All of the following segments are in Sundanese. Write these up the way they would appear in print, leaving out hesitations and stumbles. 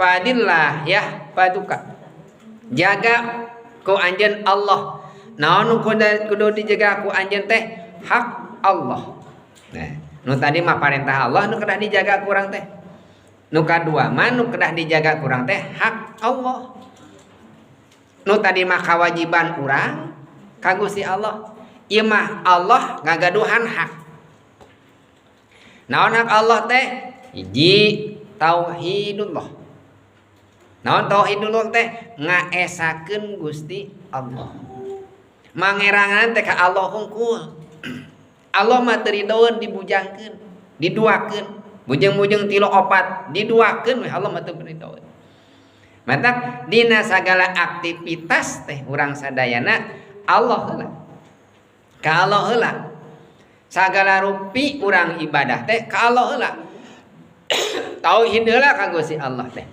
Ihfadillah yahfaduka. Jaga ku anjeun Allah. Naon nu kudu dijaga ku anjeun teh? Hak Allah. Nah, nu tadi mah parentah Allah nu kedah dijaga ku urang teh. Nu kadua mah nu kedah dijaga ku urang teh hak Allah. Nu tadi mah kawajiban urang ka Gusti Allah. Ieu mah Allah ngagaduhan hak. Naon hak Allah teh? Hiji, tauhidullah. Naon tauhidullah teh? Ngaesakeun Gusti Allah. Mangerangan teh ka Allah hungkul. Allah mah teu ridoeun dibujangkeun, diduakeun. Bujeng-bujeng tilu opat diduakeun we Allah mah teu ridoeun. Matak dina sagala aktivitas teh urang sadayana Allah heula. Ka Allah heula. Sagala rupi urang ibadah teh ka Allah heula. Tauhid heula ka Gusti Allah teh.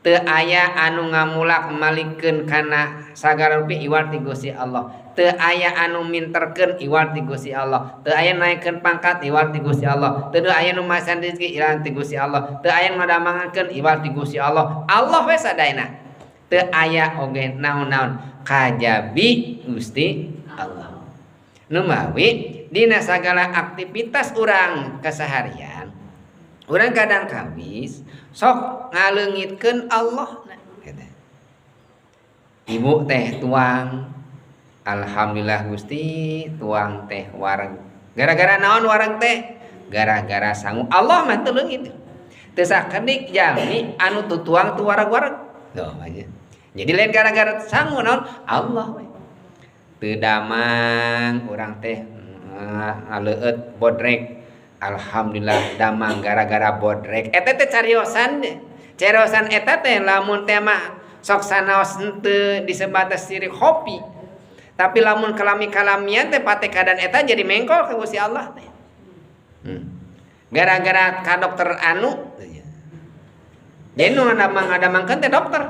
Teu aya anu ngamulak malikeun kana sagala rupi iwal ti Gusti Allah. Teu aya anu minterkeun iwal ti Gusti Allah. Teu aya naikeun pangkat iwal ti Gusti Allah. Teu aya nu masihan rezeki iwal ti Gusti Allah. Teu aya nu ngadamangankeun iwal ti Gusti Allah. Allah we sadayana. Teu aya oge naon-naon kajabi Gusti Allah. Numawi dina sagala aktivitas urang keseharian, urang kadang kawis sok ngaleungitkeun Allah. Ibu teh tuang, alhamdulillah Gusti tuang teh wareg. Gara-gara naon wareg teh? Gara-gara sangu. Allah mah teu leungit. Teu sakedik jalmi anu tutuang tu wareg-wareg. Tuh aja. Jadi lain gara-gara sangu naon? Allah we. Teu damang urang teh ngaleueut bodrek. Alhamdulillah damang gara-gara bodrek. Eta teh cariosan deh. Cariosan eta teh lamun teh mah sok sanaos henteu disebatas sirik kopi. Tapi lamun kalami-kalamian teh patekadan eta jadi mengkol ka Gusti Allah teh. Gara-gara ka dokter anu jadi nu ngadamang-ngadamangkeun teh dokter.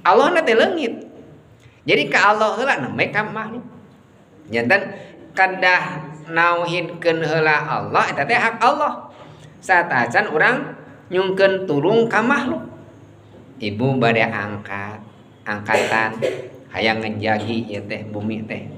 Allah na teh leungit. Jadi ka Allah heula nembe ka makhluk. Janten kedah nauhidkeun heula Allah eta teh hak Allah. Satacan urang nyungkeun tulung ka makhluk. Ibu bade angkat, angkatan hayang ngejagi ieu teh bumi teh.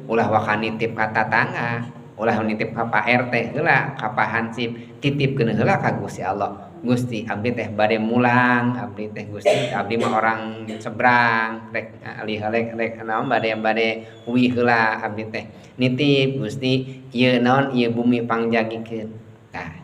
Ulah waka nitip ka tatangga, ulah nitip ka Pak RT heula, ka Pak Hansip, titipkeun heula ka Gusti Allah. Gusti abdi teh bade mulang, abdi teh Gusti, abdi mah orang seberang, rek alih rek rek naon bade bade uih heula abdi teh. Nitip Gusti, ieu naon ieu bumi pangjagikeun. Tah,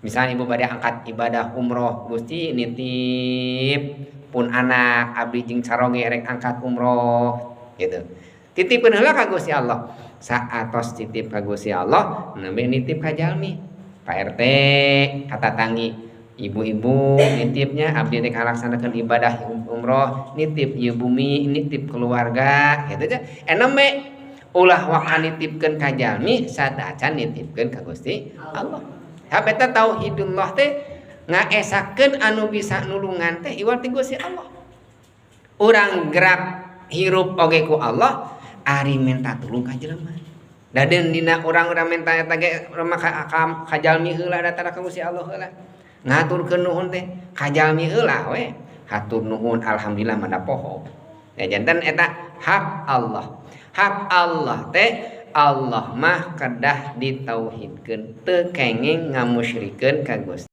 misalnya ibu bade angkat ibadah umroh, Gusti nitip pun anak abdi jeung caroge rek angkat umroh gitu. Titipkeun heula ka Gusti Allah. Saatos titip ka Gusti Allah, nembe nitip ka jalmi. Pak RT ka tatangi, ibu-ibu nitipnya abdi rek ngalaksanakeun ibadah umroh, nitip ieu bumi, nitip keluarga gitu aja. Enembe ulah waka nitipkeun ka jalmi satacan nitipkeun ka Gusti Allah. Eta tauhidullah teh ngaesakeun anu bisa nulungan teh iwal ti Gusti Allah. Urang gerak hirup oge ku Allah, ari minta tulung ka jelema. Da dina urang-urang minta eta ge mah ka jalmi heula datang ka Gusti Allah heula. Ngaturkeun nuhun teh ka jalmi heula we. Hatur nuhun alhamdulillah mah da poho. Ya janten eta hak Allah. Hak Allah teh Allah mah kedah ditauhidkeun, teu kenging ngamusyrikeun ka Gusti.